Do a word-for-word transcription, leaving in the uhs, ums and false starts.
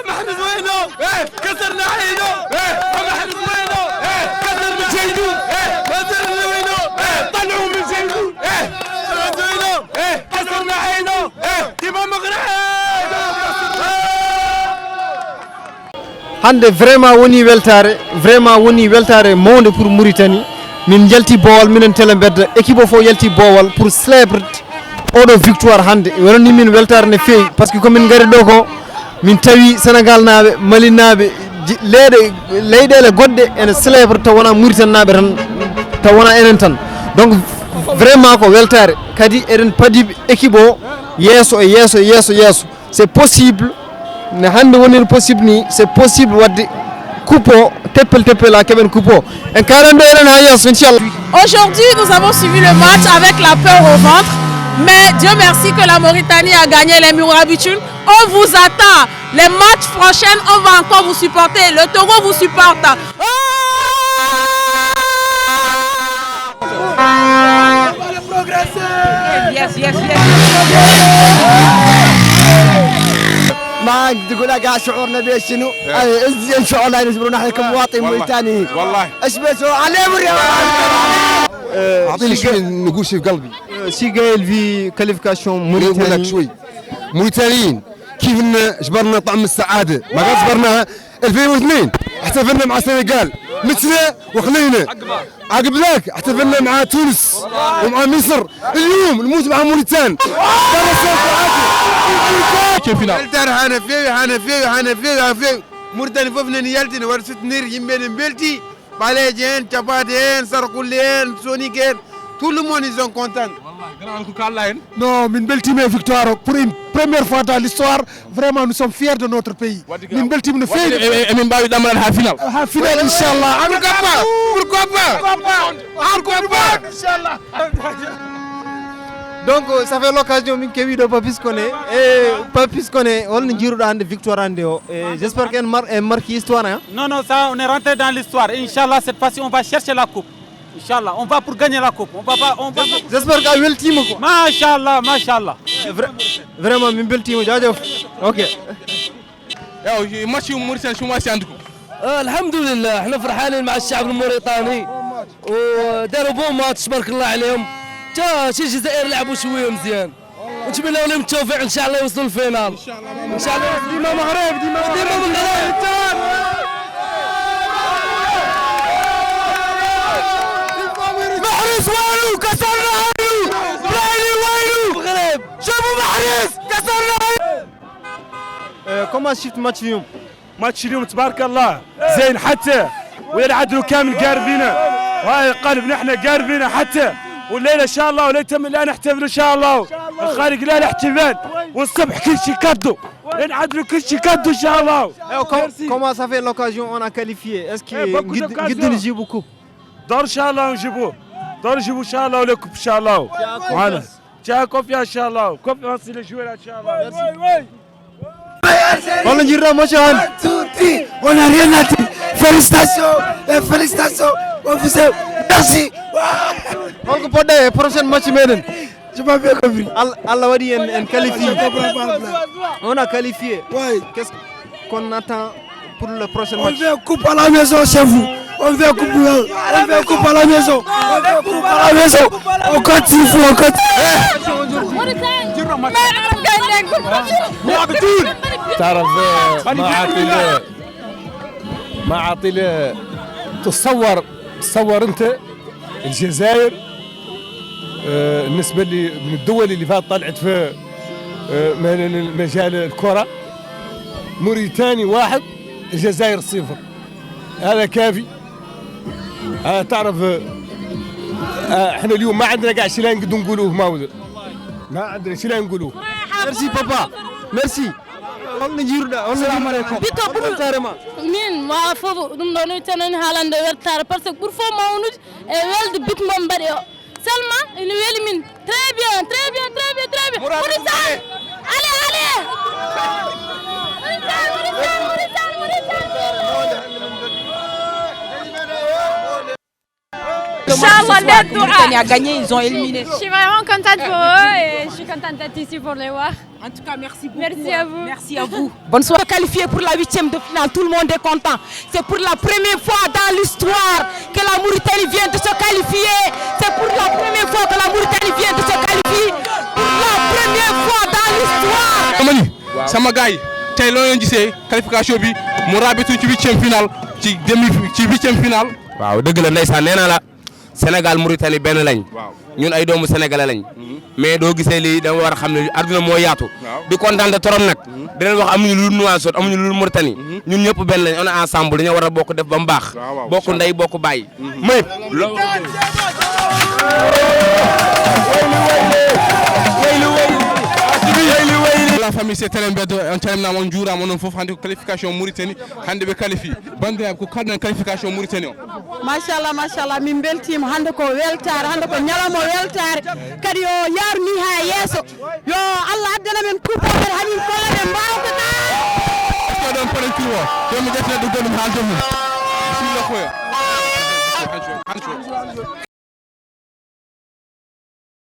محرز وينه؟ إيه، كسرنا عينه. إيه، محرز وينه؟ إيه، كسرنا عينه. إيه، كسرنا عينه. إيه، طلعوا من جيبه. إيه، محرز وينه؟ إيه، كسرنا عينه. إيه، إمام مغرب. Hannde vraiment woni weltaare, vraiment woni weltaare mawnde pour Mauritanie. Min njalti Boowal, minen Tele Mbedda, équipe o fof yalti Boowal pour célébrer oɗo victoire hannde. Wonani min weltaare no feewi, parce que ko min ngari ɗo ko, min tawi Senegaalnaaɓe, Malinaaɓe, ji-, leyɗe, leyɗeele goɗɗe ene célébrer taw wonaa Mauritanie naaɓe tan, taw wonaa enen tan. Donc vraiment ko weltaare. Kadi eɗen padi équipe o yeeso e yeeso e yeeso e yeeso. C'est possible, ne hannde woniri possible ni, c'est possible waɗde coupe o, teppel teppel a keɓen coupe o. En kaalan ɗo enen haa yeeso, inchallah. Aujourd'hui, nous avons suivi le match avec la peur au ventre, mais Dieu merci que la Mauritanie a gagné les Mourabitoun. On vous attend. Les matchs prochains, on va encore vous supporter. Le Togo vous supporte. Yes, yes, yes. ما تقول لك شعورنا بيه شنو؟ إيه. آه، إزين شعورنا نجبروا نحن كمواطنين والله. موريتانيين. والله. إيش بس هو عليه مرة. أعطيني شيء نقول شيء في قلبي. شي قايل في كاليفيكاسيون موريتاني. نقول لك شوي. موريتانيين، كيف إن جبرنا طعم السعادة؟ ما قد جبرناها. ألفين واثنين احتفلنا مع السنغال، متنا وخلينا. عقب ذاك احتفلنا مع تونس ومع مصر. اليوم نموت مع موريتان. برا السنغال. Weltaare hana feewi, hana feewi, hana feewi, hana feewi. Mauritanie fof nani yaltini, war soutenir yimɓe ne mbelti. Ɓaleejo en, cappaate en, sarkulle en, soninke en, tout le monde, ils sont contents. Wallah, grand ko kaalɗaa en. Non, min mbeltiima e victoire o. Pour une première fois dans l'histoire, vraiment, nous sommes fiers de notre pays. Min mbeltiima no feewi. E, e, emin mbaawi ɗamraade haa final. Haa final, inchallah. Pourquoi pas? Pourquoi pas? Pourquoi pas? Inchallah. Donc, euh, ça fait l'occasion, min kewi ɗo Papis Koné. E, Papis Koné, hol no njiiruɗaa hannde victoire hannde o? E, j'espère que en mar-, en marque histoire, hein? Non, non, ça, on est rentré dans l'histoire. Inchallah, cette fois-ci, on va chercher la coupe. Inchallah, on va pour gagner la coupe. On va pas, on va pas. J'espère que a weltiima quoi. Machallah, machallah. Vra-, vraiment, min mbeltiima, jaajëf. Ok. Ewa, match Mauritanie, شو match عندكم؟ آه، الحمد لله، احنا فرحانين مع الشعب الموريتاني. وداروا bon match، تبارك الله عليهم. تا شي الجزائر لعبوا شوية مزيان. ونتمنى لهم التوفيق، إن شاء الله يوصلوا للفينال. إن شاء الله. ديما مغرب، ديما، ديما مغرب. محرز وينو؟ كسرنا عينو. بلايلي وينو؟ مغرب. شوفوا محرز، كسرنا عينو. آه، comment شفت match اليوم؟ Match اليوم تبارك الله زين حتى، ويا العدل كامل قاربينا، وهاي قلب نحن قاربينا حتى، والليلة إن شاء الله وليلة من الآن نحتفل إن شاء الله. الخارج لا الاحتفال، والصبح كل شيء كدو، العدل كل شيء كدو إن شاء الله. Ewa, com-, comment ça fait l'occasion, on a qualifié? Est-ce que beaucoup d'occasions. قد نجيبوا coupe؟ دور إن شاء الله نجيبوه، دور نجيبوه إن شاء الله، ولا coupe إن شاء الله. معنا. Tiens, confiance, Inch'Allah. Confiance, les joueurs, Inch'Allah. Merci. Hol no njiiruɗaa match o hannde? One, two, three. On n'a rien à dire. Félicitations. Et félicitations. On vous aime. Merci. Hol ko poɗɗa e prochain match meɗen? J'ai pas bien compris. Al-, Allah waɗi en, en qualifié. Je comprends pas, là. On a qualifié. Oui. Qu'est-ce qu'on attend pour le prochain match? On veut coupe à la maison chez vous. On veut coupe, on veut coupe à la maison. On veut coupe à la maison. On compte sur vous, on compte. تعرف، آه، ما عاطي له، ما عاطي له. تصور، تصور أنت الجزائر، آه، بالنسبة لي من الدول اللي فات طلعت في، آه، م-، مجال الكرة. موريتاني واحد، الجزائر صفر. هذا كافي. آه، تعرف، آه، آه، احنا اليوم ما عندنا قاع شي لا نقدروا نقولوه، ما ود-، ما عندنا شي لا نقولوه. Merci, papa. Merci. Hol no njiiruɗaa, hol no njiiruɗaa. Assalamu alaikum. Bito ɓuri weltaare ma. Min, ma fof, ɗum ɗo no tan en haalande weltaare, parce que ɓuri fof mawnude e welde bit mo mbaɗi o. Seulement, ina weli min. Très bien, très bien, très bien, très bien. Mouritane, allez, allez. Mouritane, Mouritane, Mouritane, Mouritane. Ce soir que Mauritanie a gagné, ils ont éliminé. Je suis vraiment contente pour eux et je suis contente d'être ici pour les voir. En tout cas, merci beaucoup. Merci à vous. Merci à vous. Bonsoir. Qualifié pour la huitième de finale, tout le monde est content. C'est pour la première fois dans l'histoire que la Mauritanie vient de se qualifier. C'est pour la première fois que la Mauritanie vient de se qualifier. Pour la première fois dans l'histoire. Dama ni, sama gars yi, tey loo leen gisee qualification bi, mu rabitu ci huitième finale, ci demi, ci huitième finale. Waaw, dëgg la, ndeysaan, nee naa la, Sénégal, Mauritanie benn lañ. Waaw. Ñun ay doomu sénégalais lañ. Mais doo gisee lii, dama war a xam ne àdduna moo yaatu. Waaw. Di kontaan trop nag. Di leen wax, amuñu lu dul Nouakchott, amuñu lu dul Mauritanie. Ñun ñëpp benn lañ, on est ensemble, dañoo war a bokk def ba mu baax. Waaw, waaw, bokk ndey, bokk baay. May loo La famille, c'est Télé Mbeddo, on calminama, on njuurama, onon fof hannde ko qualification Mauritanie, hannde ɓe qualifie. Banndiraaɓe, ko kalɗon qualification Mauritanie o? Machallah, machallah, min mbeltiima. Hannde ko weltaare, hannde ko ñalawma weltaare. Kadi yo yaaru ni haa yeeso. Yo Allah addana men coupe o, kadi hamin kolla ɓe mbaawa ko ka. Est-ce que ɗon pare tour o? Yo mi ƴetta neɗɗo goɗɗum haalde mum. Bismillah, koyo.